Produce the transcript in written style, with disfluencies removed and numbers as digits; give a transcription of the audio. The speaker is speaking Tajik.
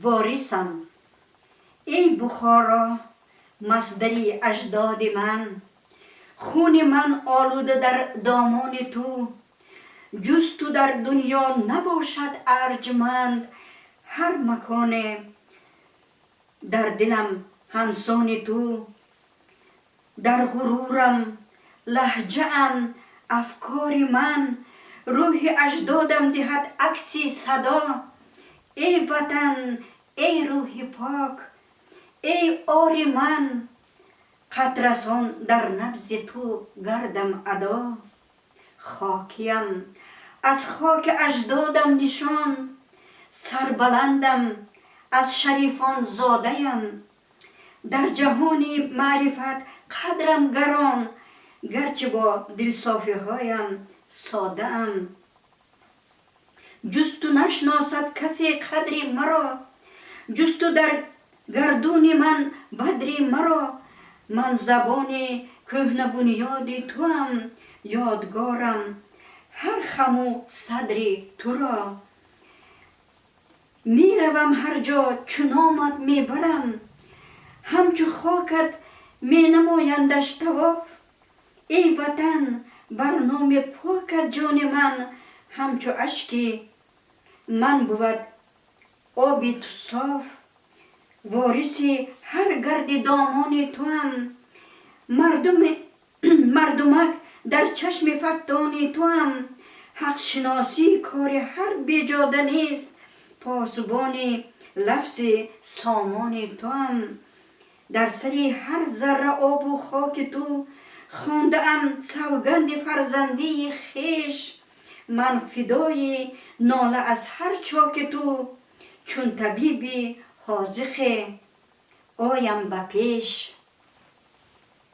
Ворисам. Эй Бухоро, масдари аҷдоди ман, хуни ман олуда дар домони ту, ҷуз ту дар дунё набошад арҷманд ҳар маконе дар дилам ҳамсони ту. Дар ғурурам, лаҳҷаам, афкори ман рӯҳи аҷдодам диҳад акси садо. Эй Ватан, эй рӯҳи пок, эй ори ман, қатрасон дар набзи ту гардам адо. Хокиям, аз хоки аҷдодам нишон, сарбаландам, аз шарифон зодаям. Дар ҷаҳони маърифат қадрам гарон, гарчи бо дилсофиҳоям содаам. Ҷуз ту нашносад касе қадри маро, ҷуз ту дар гардуни ман бадри маро. Ман забони кӯҳнабунёди туам, ёдгорам ҳар хаму садри туро. Меравам ҳар ҷо, чу номат мебарам, ҳамчу хокат менамояндаш тавоф. Эй Ватан, бар номи покат ҷони ман, ҳамчу ашки ман бувад оби ту соф. Вориси ҳар гарди домони туам, мардумак дар чашми фаттони туам. Ҳақшиносӣ кори ҳар беҷода нест, посбони лафзи сомони туам. Дар сари ҳар зарра обу хоки ту хондаам савганди фарзандии хеш. Ман фидои нола аз ҳар чоки ту, чун табиби ҳозиқе оям ба пеш.